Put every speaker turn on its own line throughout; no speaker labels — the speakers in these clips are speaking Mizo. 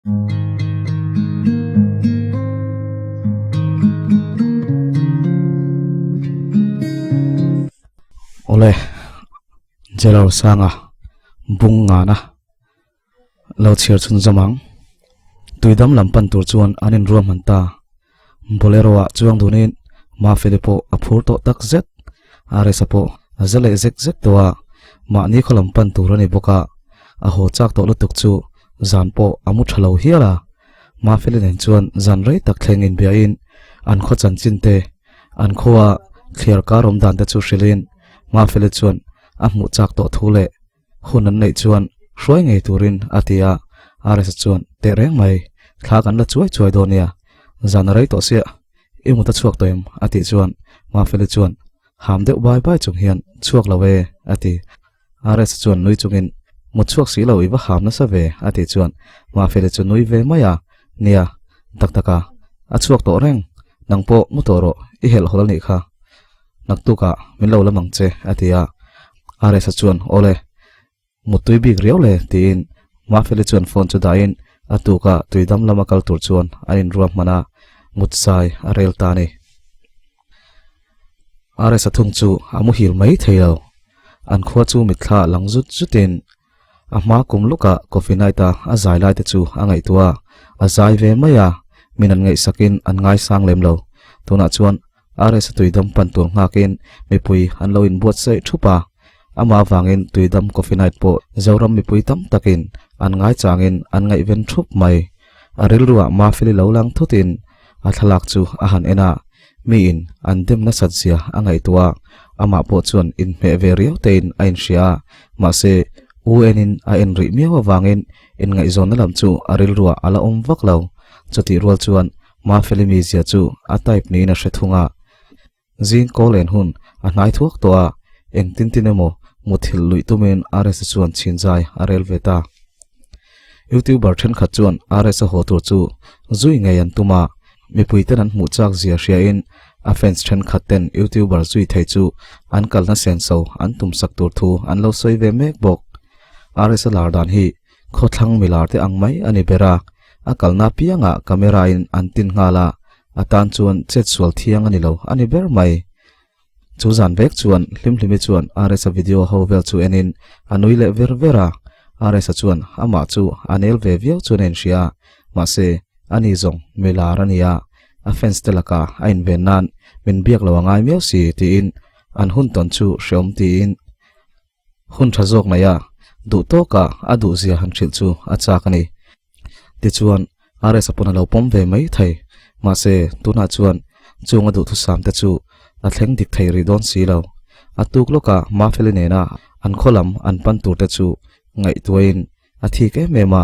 Awle Jelo Sanga bung ngana lo chhiar chhun zawm ang. Tuidam lam pan tur chuan an inruam hman ta. Bolero ah chuang dunin Mafeli pawh a phur tawh tak zet. Aresa pawh a za leh zek zek tawh a, mahni khaw lam pan tur a ni bawk a, a haw chak tawh lutuk chu zan pawh a mu tha lo hial a. Mafeli nen chuan zan rei tak thleng inbiahin an khaw chanchin te, an khawa thliar kar awm dan te chu hrilhin Mafeli chuan a hmuh chak tawh thu leh Hun an neih chuan hruai ngei turin a ti a, RS chuan teh reng mai, thla kan la chuai chuai dawn nia, zan a rei tawh sia, i mut a chhuak tawh em? a tih chuan Mafeli chuan ham deuh bai bai chung hian chhuak lo e a ti. RS chuan nui chungin mut chhuak si lo i va ham nasa ve a tih chuan Mafeli chu nui ve mai a, nia, tak tak a, a chhuak tawh reng, nang pawh mu tawh rawh, i helh hawl a nih kha. Naktukah min lo lam ang che a ti a, RS-a chuan Awle, muttui bik riau le tiin Mafeli chuan phone chu dahin a tuka tuidam lama kal tur chuan an inruam hman a, mut zai a rel ta a ni. RS-a thung chu a muhil mai thei lo, an khua chu mitthla lang zut zutin A hma kum lukah Coffee Night-a a zai lai te chu a ngaihtuah a, a zai ve mai a, min an ngaihsakin an ngaisang lem lo. Tunah chuan RS-a tuidam pan tur nghakin mipui an lo inbuatsaih thup a, amah avangin tuidam Coffee Night pawh Zoram mipui tam takin an ngaichangin an ngaihven thup mai. A rilruah Mafeli lo lang thutin a thlalak chu a han en a, miin an dem nasat zia a ngaihtuah a, amah pawh chuan inhmeh ve riau tein a inhria a, mahse UN-in a en rih miau avangin inngaihzawnna lam chu a rilruah a la awm vak lo. Chutih rual chuan Mafeli mizia chu a type niin a hre thung a, zing kaw len hun a hnai thuak tawh a, engtin tin emaw muthilh luih tumin RS-a chuan chhinzai a rel ve ta. Youtuber thenkhat chuan RS-a haw tur chu zui ngei an tum a, mipui ten an hmuh chak zia hriain a fans thenkhat ten youtuber zui thei chu an kalna senso an tum sak tur thu an lo sawi ve mek bawk. RS-a lar dan hi khawthlang milar te ang mai a ni ber a, a kalna apiangah camera in an tin nghal a, a tan chuan chetsual thiang a ni lo a ni ber mai. Chu zan vek chuan Hlimhlimi chuan RS-a video ho vel chu enin a nui leh ver ver a, RS-a chuan amah chu a nel ve viau chuan a inhria a, mahse ani zawng mi lar a ni a, a fans te lakah a inven nan min biak lo a ngai miau si tiin an hun tawn chu hreawm tiin hun tha zawk mai a, duh tawkah a duhzia han hrilh chu a chak a ni. Tichuan, RS-a pawn a lo pawm ve mai thei. Mahse, tunah chuan chung a duhthusam te chu a thleng dik thei rih dawn si lo. A tuk lawkah Mafeli nena an khaw lam an pan tur te chu ngaihtuahin a thik em em a,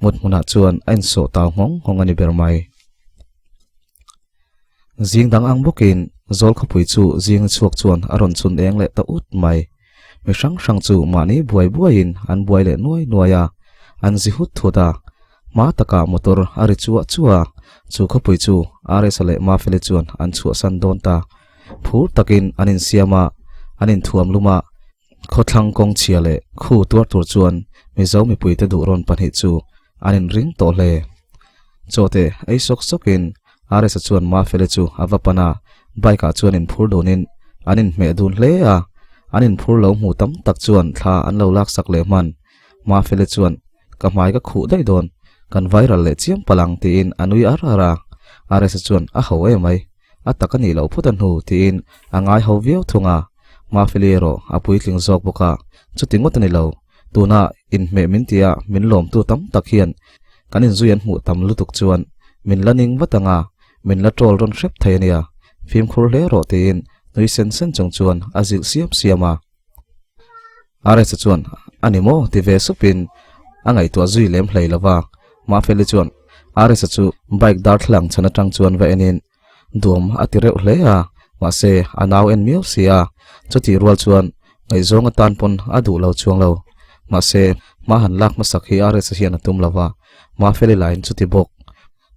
mut hmunah chuan a insawh tau nghawng nghawng a ni ber mai. Zing dang ang bawkin Zawl khawpui chu zing chhuak chuan a rawn chhun eng leh ta ut mai. Mi hrang hrang chu mahni buai buaiin an buai leh nuai nuai a, an zi hut thut a. Hma takah motor a ri chuah chuah a, chu khawpui chu RS-a leh Mafeli chuan an chhuahsan dawn ta. Phur takin an insiam a, an inthuam lum a, khawthlang kawng chhia leh khu tuar tur chuan Mizo mipuite duh rawn pahnih chu an inring tawh hle. Chawte ei sawk sawkin RS-a chuan Mafeli chu a va pan a, bike-ah chuan inphur dunin an inhmeh dun hle a, an inphur lo hmu tam tak chuan thla an lo laksak leh hman. Mafeli chuan, Ka hmai ka khuh daih dawn, kan viral leh chiam palh ang tiin a nui ar ar a. RS-a chuan, A ho emai, a tak a nih loh phut a hnu tiin a ngai ho viau thung a. Mafeli erawh a puitling zawk bawk a, chuti ngawt a ni lo, tuna inhmeh min tia min lawmtu tam tak hian Kan inzui an hmuh tam lutuk chuan min la ning vat ang a, min la troll rawn hrep thei a nia, fimkhur hle rawh tiin nui sen sen chung chuan a zilh siam siam a. RS-a chuan a ni maw ti ve supin a ngaihtuah zui lem hlei lo va, Mafeli chuan RS-a chu bike darthlalang chhan atang chuan va enin duam a ti reuh hle a, mahse a nau en miau si a, chutih rual chuan ngaihzawng atan pawn a duh lo chuang lo. Mahse hma han lak hmasak hi RS-a hian a tum lo va, Mafeli lahin chuti bawk.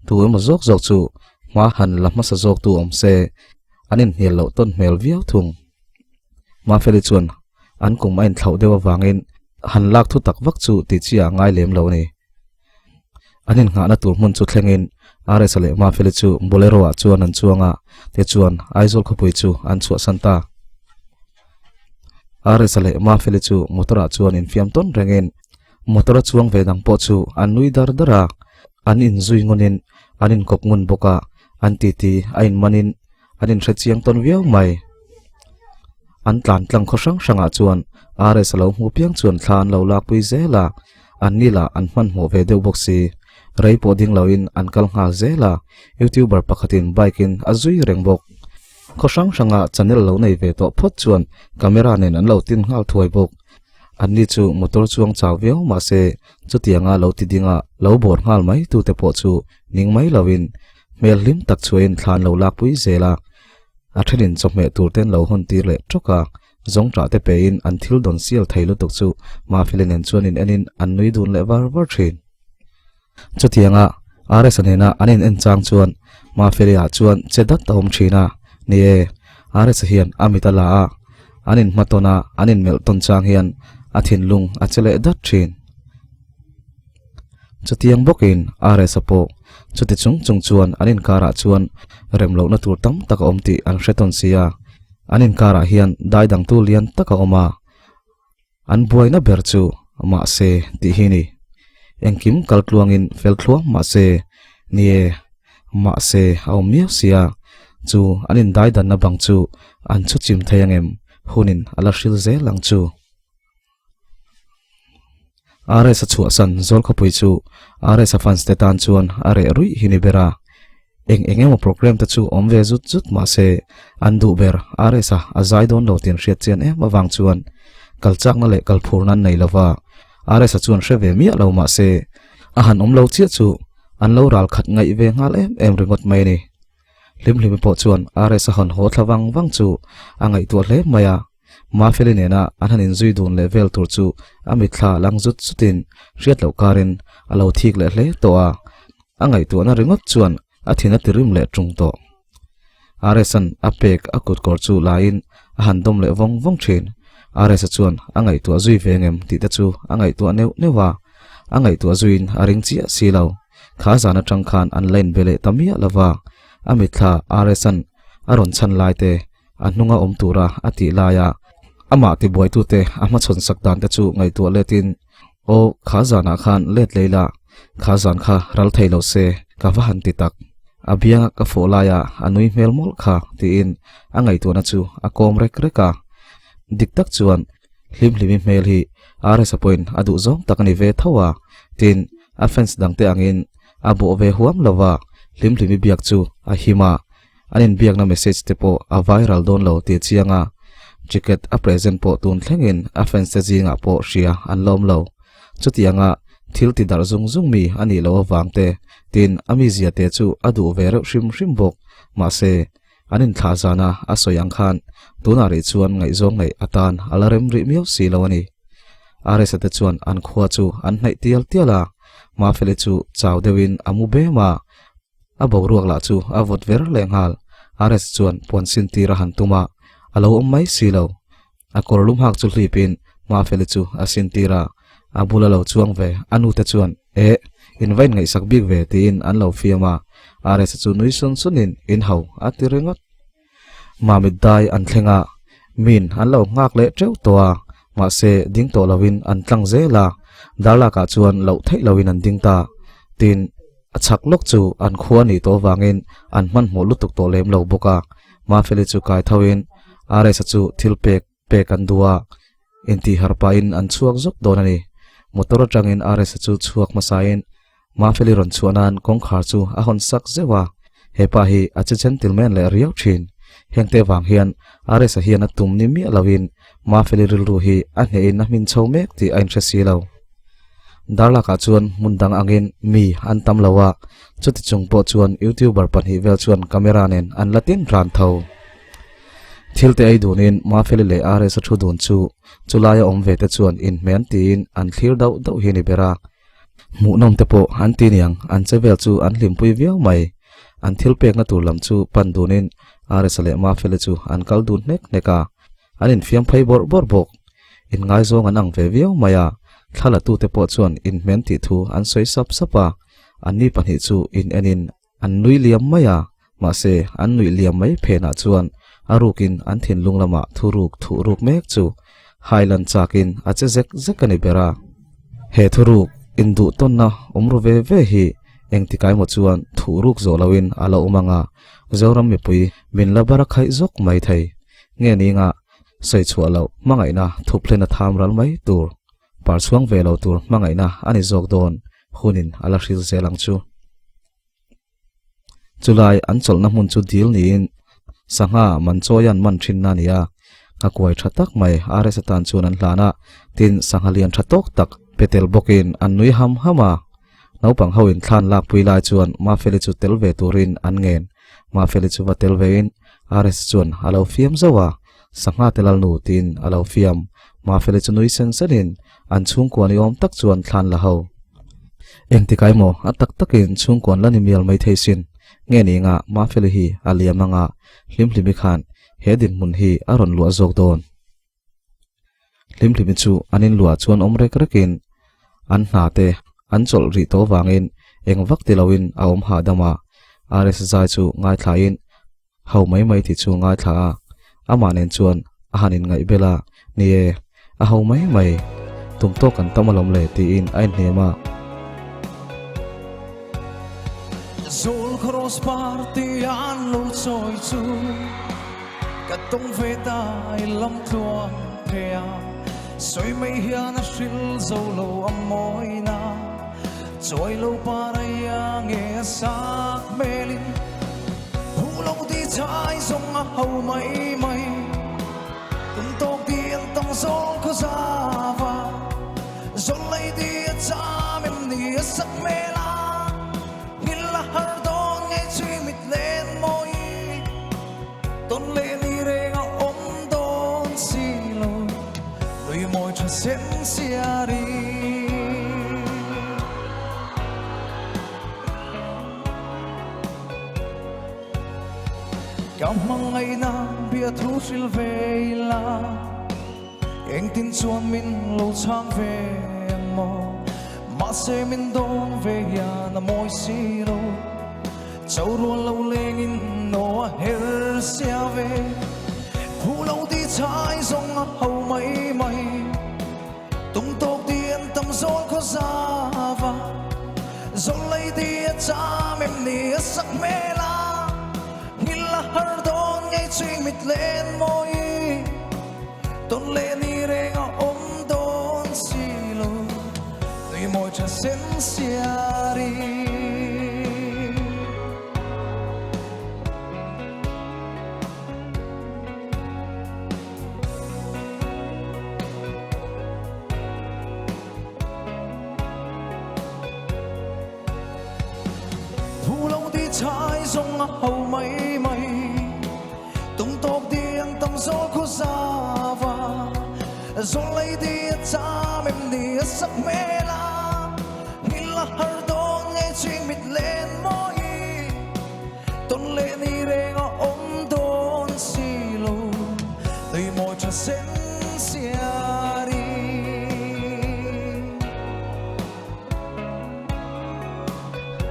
Tu emaw zawk zawk chu hma han la hmasa zawk tu awm se, an inhnial loh tawn hmel viau thung. Mafeli chuan an kum a inthlauh deuh avangin han lak thu tak vak chu tih chi ah ngai lem lo a ni. An innghahna tur hmun chu thlengin RS-a leh Mafeli chu Bolero-ah chuan an chuang a, tichuan Aizawl khawpui chu an chhuahsan ta. RS-a leh Mafeli chu motor-ah chuan infiam tawn rengin motor-a chuang ve dang pawh chu an nui dar dar a, an inzui ngunin an inkawp ngun bawk a, an titi a inmanin an inhre chiang tawn viau mai. An tlan tlang khaw hrang hrangah chuan RS a lo hmu piang chuan thla an lo lakpui zel a, an ni lah an hmanhmawh ve deuh bawk si. Rei pawh ding loin an kal nghal zel a, YouTuber pakhatin bike in a zui reng bawk. Khaw hrang hranga channel lo nei ve tawh phawt chuan camera nen an lo tin nghal thuai bawk. An ni chu motor chuang chau viau mahse chutianga lo ti dinga lo bawr nghal mai tute pawh chu ning mai loin hmel hlim tak chhuahin thla an lo lakpui zel a. A thenin chawhmeh tur te an lo hawn tir leh tawk a, zawngṭah te pein an thil dawn sial thei lutuk chu Mafeli nen chuan in enin an nui dun leh var var thin. Chutianga RS-a nena an in en chang chuan Mafeli-ah chuan che dat a awm thin a, ni e, RS-a hian a mit a la a, an in hmatawn a, an in melh tawn chang hian a thinlung a che leh dat thin. Chutiang bawkin RS-a pawh chuti chung chung chuan an inkarah chuan rem lohna tur tam tak a awm tih an hre tawn si a, an inkarah hian dai dangtu lian tak a awm a, an buaina ber chu mahse tih hi ni. Engkim kal tluangin fel thluam mahse ni e, mahse a awm miau si a, chu an indai danna bang chu an chhu chim thei angem hunin a la hril zel ang chu. RS a chhuahsan Zawlkhawpui chu RS a fans te tan chuan a reh ruih hi ni ber a. Eng eng emaw program te chu awm ve zut zut mah se an duh ber RS a a zai dawn lo tih an hriat chian em avang chuan kal chakna leh kal phurna an nei lova. RS a chuan hre ve miah lo mah se a han awm lo chiah chu an lo ral khat ngaih ve nghal em em ringawt mai a ni. Hlimhlimi pawh chuan RS a hawn haw thla vang vang chu a ngaihtuah hle mai a. Mafeli nena an han inzui dun leh vel tur chu a mitthla lang zut zutin hriat loh karin a lo thik leh hle tawh a, a ngaihtuahna ringawt chuan a thin a tirim leh ṭung tawh. RS-a'n a pek a kutkawr chu laiin a han dawm leh vawng vawng ṭhin. RS-a chuan a ngaihtuah zui ve ngem tih te chu a ngaihtuah neuh neuh a, a ngaihtuah zuiin a ring chiah si lo. Kha zan aṭang khan an la inbe leh ta miah lo va, a mitthla RS-a'n a rawn chhan lai te A hnunga awm tura a tih laia amah tibuaitute a hmachhawn sak dan te chu ngaihtuah letin, Aw, kha zanah khan let lei la, kha zan kha ral thei lo se, ka va han ti tak. A bianga ka fawh laia a nui hmel mawlh kha, tiin a ngaihtuahna chu a kawm rek rek a. Dik tak chuan Hlimhlimi hmel hi RS-a pawhin a duh zawng tak a ni ve tho a, tin, a fans dangte angin a bawh ve huam lo va, Hlimhlimi biak chu a him a. An inbiakna message te pawh a viral dawn lo tih a chiang a, ticket a present pawh tun thlengin a fans te zingah pawh hria an la awm lo. Chutianga thil ti darh zung zung mi a nih loh avang te tin a mizia te chu a duh ve reuh hrim hrim bawk. Mahse, an inthlah zana a sawi ang khan tunah rih chuan ngaihzawng neih atan a la rem rih miau si lo a ni. RS-a te chuan an khua chu an hnaih tial tial a, Mafeli chu chau deuhin a mu bem a, A boruak lah chu a vawt ver leh nghal. RS chuan puan sin tir a han tum a, a lo awm mai si lo. A kawr lum hak chu hlipin Mafeli chu a sin tir a, a bula lo chuang ve a nute chuan, Eh, in va inngaihsak bik ve tiin an lo fiam a. RS chu nui sun sunin in ho a ti ringawt. Mamit dai an thleng a, min an lo nghak leh teuh tawh a, mahse ding tawh loin an tlang zel a, darlakah chuan loh theih loin an ding ta. Tin. A chhak lawk chu an khua nih tawh avangin an hmanhmawh lutuk tawh lem lo bawk a, Mafeli chu kai thoin RS-a chu thil pek pek an duh a, intih harh pahin an chhuak zawk dawn a ni. Motor atangin RS-a chu chhuak hmasain Mafeli rawn chhuah nan kawngkhar chu a hawn sak zeuh a, hepa hi a che gentleman leh riau thin. Hengte vang hian RS-a hian a tum ni miah loin Mafeli rilru hi a hnehin a hmin chho mek tih a inhre si lo. Darlakah chuan hmun dang angin mi an tam lo a, chuti chung pawh chuan youtuber pahnih vel chuan camera nen an la tin ran tho. Thil te ei dunin Mafeli leh RS a thu dun chu chulaia awm ve te chuan inhmeh an tiin an thlir dauh dauh hi a ni ber a. Hmuhnawm te pawh an ti niang, an che vel chu an hlimpui viau mai. An thil pekna tur lam chu pan dunin RS-a leh Mafeli chu an kal dun hnek hnek a. An infiam phei bawrh bawrh bawk. Inngaizawng an ang ve viau mai a, thla latute pawh chuan inhmen tih thu an sawi sap sap a. Anni pahnih chu in enin an nui liam mai a, mahse an nuih liam mai phenah chuan a rukin an thinlung lamah thuruk thuh ruk mek chu hailan chakin a che zek zek a ni ber a. He thuruk induh tawnna awm ru ve ve hi engtikai maw chuan thuh ruk zawh loin a la awm ang a, Zoram mipui min la bar a khaih zawk mai thei. Nge ninga sawi chhuah loh hmangaihna thuphlen a tham ral mai tur. Par chhuang ve lo tur hmangaihna a ni zawk dawn hunin a la hril zel ang chu. Chulai an chawlhna hmun chu dil niin sangha man chawi an man thinna a ni a, nghakuai tha tak mai RS atan chuan an hlan a, tin sangha lian tha tawk tak pe tel bawkin an nui ham ham a. Naupang ho in thlan lakpui lai chuan Mafeli chu tel ve turin an ngen. Mafeli chu va tel vein RS chuan a lo fiam zauh a, Sangha te lalnu tiin a lo fiam. Mafeli chu nui sen senin an chhungkua ni awm tak chuan thlan la ho. Engtikai maw a tak takin chhungkuan la ni mial mai thei sin. Nge ni nga Mafeli hi a liam anga Hlimhlimi khan he dinhmun hi a rawn luah zawk dawn. Hlimhlimi chu an inluah chuan awm rek rekin an hna te an chawlh rih tawh vangin eng vak ti loin a awm hahdam a. RS zai chu ngaithlain Ho mai mai tih chu ngaithla a, amah nen chuan a han inngaih bel a, Ni e, a ho mai mai, tum tawk kan tam alawm le tiin a inhnem a.
Zawl Cross Party an lo chawi chu ka tawng ve ta i lam tluang phei a, sawi mai hian a hril zo lo a mawina chawi lo parai a nge a sak hmelin. Phu lo ti chai zawng a ho mai mai Tum tawk ti an tawng zawl khaw zava Zawl lei ti a cham em ni a sak hmel a Nghil a har dawn ngei chui mit len mawi Tawn leh ni reng a awm dawn si lo Nui mawi tha sen siari. Ka hmangaihna bia thu hril ve ila, engtin chuan min lo chhang ve ang maw? Mahse min dawn ve hian a mawi si lo, cho rual lo lengin naw a her sia ve. Phu lo ti chhai zawng a ho mai mai. Tum tawk ti an tam zawl khaw zava, zawl lei ti a cham em ni a sak hmel a, nghil a har dawn ngei ching mit len mawi, tawn leh ni reng a awm dawn si lo, nui mawi tha sen siari. Phu lo ti chai zawng a ho mai mai Tum tawk ti an tam zawl khaw zava Zawl lei ti a cham em ni a sak hmel a Nghil a har dawn ngei ching mit len mawi Tawn leh ni reng a awm dawn si lo Tui mawi tha sen siari.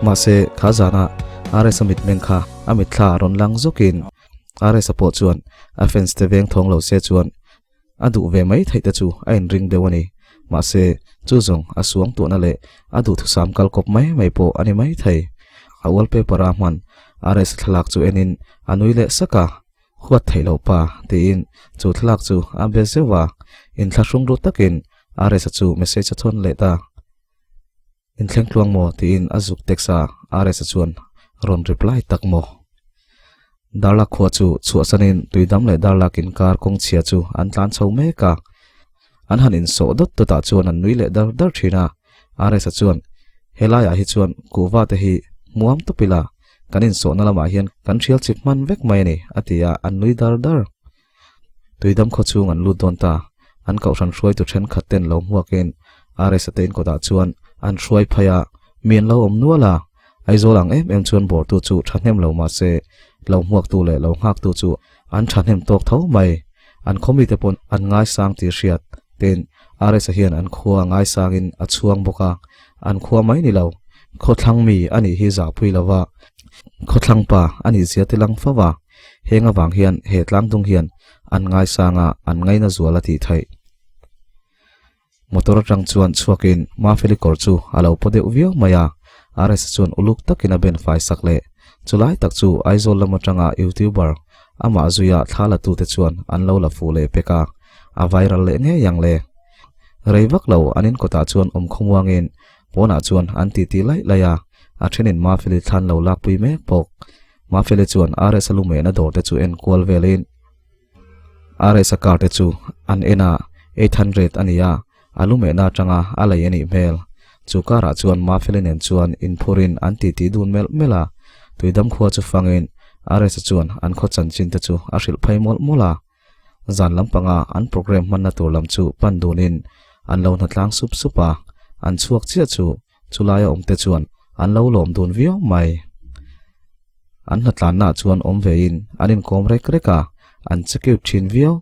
Mahse, kha zana RS-a mitmeng kha a mitthla a rawn lang zawkin RS-a pawh chuan a fans te veng thawng lo se chuan A duh ve mai theih te chu a inring deuh a ni. Mahse, chu zawng a suang tuahna leh a duhthusam kal kawp mai mai pawh a ni mai thei. A wallpaper a hman RS thlalak chu enin a nui leh sak a, Huat theih loh pa, tiin chu thlalak chu a be zeuh a. Inthlahrung ru takin RS-a chu message a thawn leh ta. Inthleng tluang maw? tiin a zuk text a, RS-a chuan rawn reply tak maw? Darlak khua chu chhuahsanin Tuidam leh Darlak inkar kawng chhia chu an tlan chho mek a, an han insawh dawt dawtah chuan an nui leh dar dar thin a, RS-a chuan helaiah hi chuan kuhva te hi hmuam tawp ila, kan insawhna lamah hian kan thial chip hman vek mai a ni a ti a, an nui dar dar. Tuidam khaw chhung an lut dawn ta. An kohhran hruaitu thenkhat ten lo hmuakin RS-a te inkawtah chuan an hruai phei a, mi an lo awm nual a. Aizawl ang em em chuan bawrtu chu thahnem lo mah se, lo hmuaktu leh lo nghaktu chu an thahnem tawk tho mai. An khaw mite pawn an ngaisang tih hriat. Tin, RS-a hian an khua ngaisangin a chhuang bawk a, an khua mai ni lo. Khawthlang mi a nih hi zahpui lo va, khawthlang pa a nih zia te lang fo va, heng avang hian he tlangdung hian an ngaisang a, an ngaina zual a tih theih. Motor atang chuan chhuakin Mafeli kawr chu a lo paw deuh viau mai a, RS chuan uluk takin a ben fai sak leh. Chulai tak chu Aizawl lam atanga YouTuber amah zuia thla la tute chuan an lo la fuh leh pek a, a viral leh ngei ang le. Rei vak lo an inkawtah chuan awm khawmuangin pawnah chuan an titi laih laih a, a thenin Mafeli thlan lo lakpui mek bawk. Mafeli chuan RS a lumehna dawr te chu en kual velin, RS a car te chu an en a, 800 a ni a, a lumehna atanga a lei a nih hmel. Chu car ah chuan Mafeli nen chuan inphurin an titi dun melh melh a, tuidam khua chu fangin RS a chuan an khaw chanchin te chu a hrilh phei mawlh mawlh a. Zan lampanga an programme hmanna tur lam chu pan dunin an lo hnatlang sup sup a, an chhuak chiah chu Chulaia awmte chuan an lo lawm dun viau mai. An hnatlannaah chuan awm vein an inkawm rek rek a, an che cute thin viau.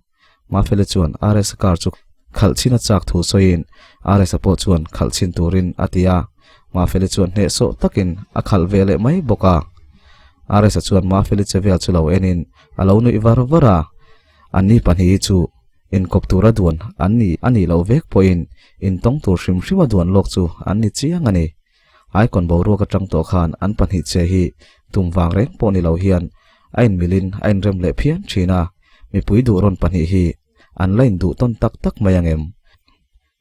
Mafeli chuan RS-a car chu khalh chhin a chak thu sawiin RS-a pawh chuan khalh chhin turin a ti a. Mafeli chuan hnehsawh takin a khalh ve leh mai bawk a. RS-a chuan Mafeli che vel chu lo enin a lo nuih var var a. Anni pahnih hi chu Inkawp tura duan an ni a nih loh vek pawhin intawng tur hrim hrima duan lawk chu an ni chiang a ni. Icon boruak atang tawh khan an pahnih che hi tum vang reng pawh ni lo hian a inmilin a inrem leh phian thin a, mipui duh rawn pahnih hi an la induh tawn tak tak mai ang em?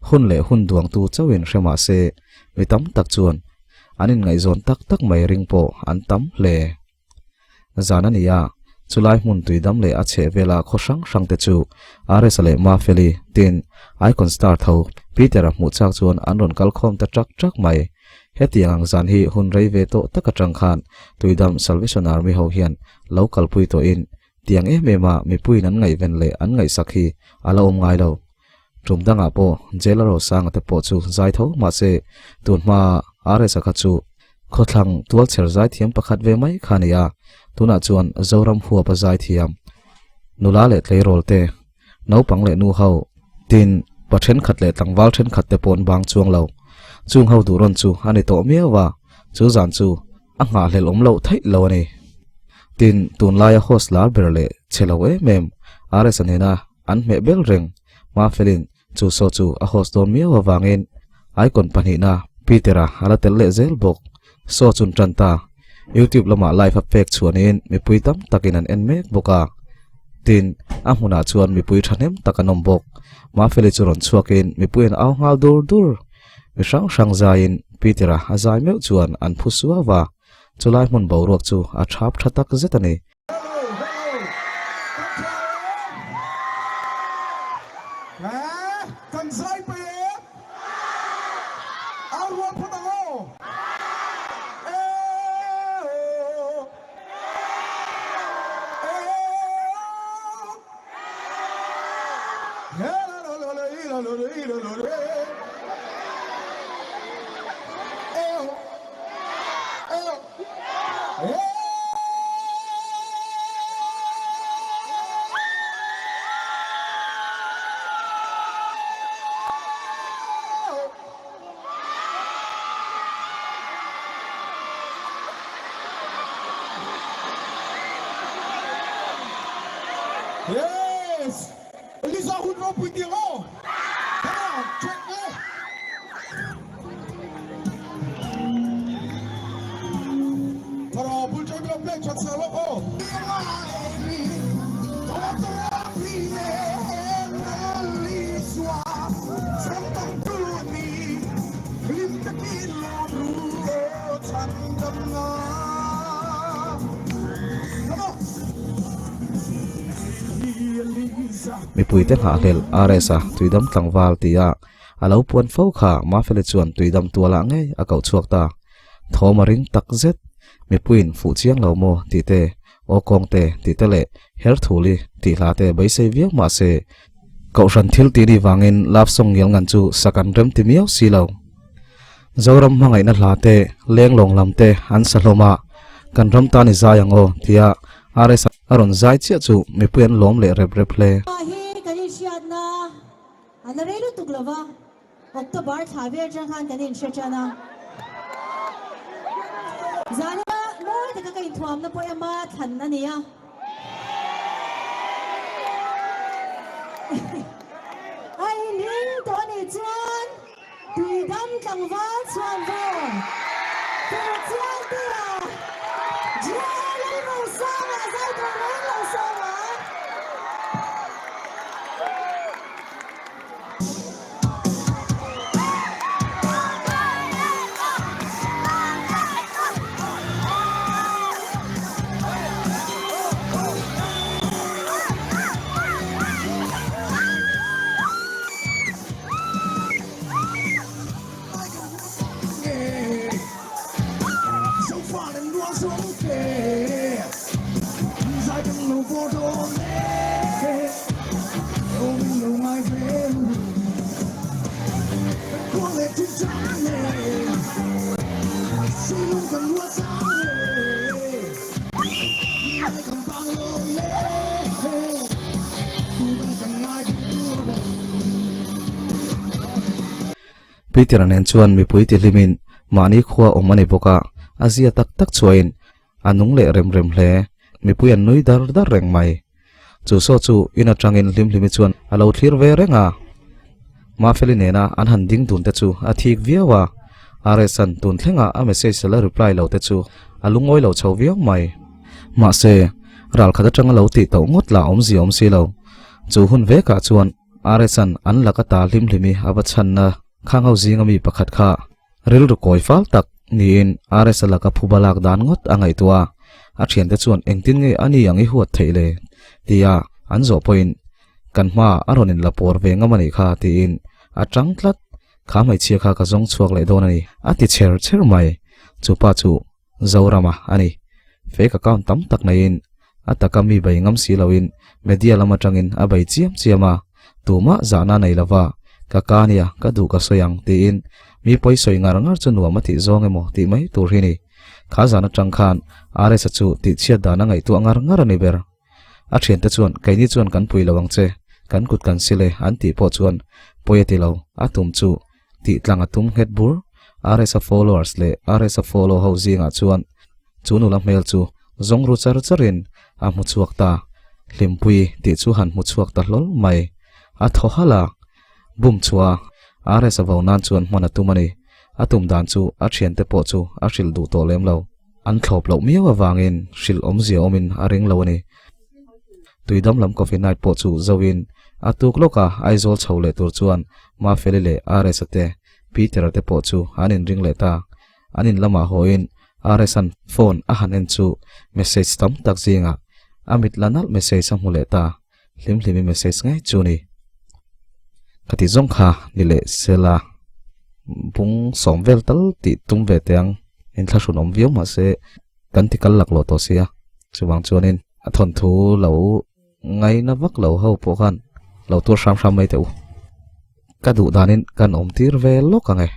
Hun leh hun duangtu chauhin hre mah se mi tam tak chuan an inngaihzawn tak tak mai ring pawh an tam hle. Zan a ni a, chulai hmun tuidam leh a chheh vela khaw hrang hrang te chu RS-a leh Mafeli tin Icon Star tho Peter-a hmuh chak chuan an rawn kal khawm ta ṭak ṭak mai. Hetiang ang zan hi hun rei ve tawh tak aṭang khan Tuidam Salvation Army ho hian lo kalpui tawhin tiang em em a mipuiin an ngaihven leh an ngaihsak hi a la awm ngai lo. Tum dangah pawh Jailer Rosanga te pawh chu zai tho mahse tun hma RS-a kha chu Khawthlang tualchher zaithiam pakhat ve mai kha a ni a, tunah chuan Zoram huapa zaithiam, nula leh tleirawl te, naupang leh nu ho, tin, pa thenkhat leh tlangval thenkhat te pawh an bang chuang lo. Chung ho duh rawn chu a ni tawh miau a, chu zan chu a nghahhlelh awm loh theih lo a ni. Tin, tunlaia host lar ber leh chhe lo em em, RS-a nena an hmeh bel reng, Mafelin Chu saw chu a host dawn miau avangin icon pahnihna Peter-a a la tel leh zel bawk. Saw chun tan ta. YouTube lamah live a pek chhuanin mipui tam takin an en mek bawk a. Tin, a hmunah chuan mipui thahnem tak an awm bawk. Mafeli chu rawn chhuakin mipui an au nghal dur dur. Mi hrang hrang zaiin Peter-a a zai meuh chuan an phu suau a. Chulai hmun boruak chu a thap tha tak zet a ni.
Yes! Lisa hun ropui tih aw! Come on, check me!
Mipuite nghahhlelh RS-a tuidam tlangval tia A lo puan fo kha Mafeli chuan tuidam tualah ngei a koh chhuak ta. Thawm a ring tak zet. Mipuiin fuh chiang lo maw tih te, aw kawng te tih te leh her thuli tih hla te beisei viau mah se, Kohhran thil tih ni vangin love song ngial ngan chu sak an rem ti miau si lo. Zoram hmangaihna hla te, lenglawng lam te an sa hlawm a, kan ram tan i zai ang aw tia RS a rawn zai chiah chu mipui an lawm leh rep rep hle.
Hi kan inhriatna A la rei lutuk lo va, October thla vel atang khan kan inhre tan a. Zana mawi taka ka inthuamna pawh ema thlan a ni a. A inring tawh a nih chuan Tuidam tlangval chhuan vaw tur chiang tia J.A. Lalrosanga zai tur reng lo sawm a.
Peter-a nen chuan mipui ti hlimin mahni khua awm a ni bawk a, a zia tak tak chuain a nung leh rem rem hle. Mipui an nui dar dar reng mai. Chu saw chu in atangin Hlimhlimi chuan a lo thlir ve reng a. Mafeli nena an han ding dun te chu a thik viau a, RS-a'n tun thlenga a message la reply lo te chu a lungawi lo chho viau mai. Mahse, ralkhat atanga lo tih tauh ngawt lah awmzia awm si lo. Chu hun vekah chuan RS-a'n an laka ta Hlimhlimi a va chhanna khang ho zinga mi pakhat kha Rilru kawi fal tak niin RS-a laka phuba lak dan ngawt a ngaihtuah a, a thiante chuan engtin nge a ni ang i huat theih le? tia an zawh pawhin kan hma a rawn inla pawr ve ngam a nih kha tiin a tang tlat, kha hmeichhia kha ka zawng chhuak leh dawn a ni a ti chher chher mai, chu pa chu Zorama a ni. Fake account tam tak neiin a taka mi bei ngam si loin media lam atangin a bei chiam chiam a, tumah zahna nei lova ka ka nia ka duh ka sawi ang tiin mi pawi sawi ngar ngar chu nuam a tih zawng emaw tih mai tur hi ni. Kha zan atang khan RS-a chu tihchhiat dan a ngaihtuah ngar ngar a ni ber. A thiante chuan keini chuan kan pui lo ang che, kan kut kan sil e an tih pawh chuan pawi a ti lo, a tum chu tih tlang a tum nghet bur. RS-a followers leh RS-a follow ho zingah chuan chu nula hmel chu zawng ru char charin a hmu chhuak ta. Hlimpui tih chu han hmu chhuak ta hlawl mai. A thaw halh a, bum chhuah a RS-a vo nan chuan hman a tum a ni. A tum dan chu a thiante pawh chu a hrilh duh tawh lem lo. An thlawp loh miau avangin hrilh awmzia awmin a ring lo a ni. Tuidam lam coffee night pawh chu zoin a tuk lawk a, Aizawl chho leh tur chuan Mafeli leh RS-a te, Peter-a te pawh chu an inring leh ta. An in lamah hawiin RS-a'n phone a han en chu message tam tak zingah a mit la nalh message a hmu leh ta. Hlimhlimi message ngei chu ni. Ka ti zawng kha ni leh sela bung sawm vel tal tih tum ve teh ang inthlahrun awm viau mahse kan ti kal laklawh tawh sia chuvang chuanin a thawnthu lo ngaina vak lo ho pawh khan lo tuar hram hram mai teh u. Ka duh danin kan awm tir ve lawk ang e.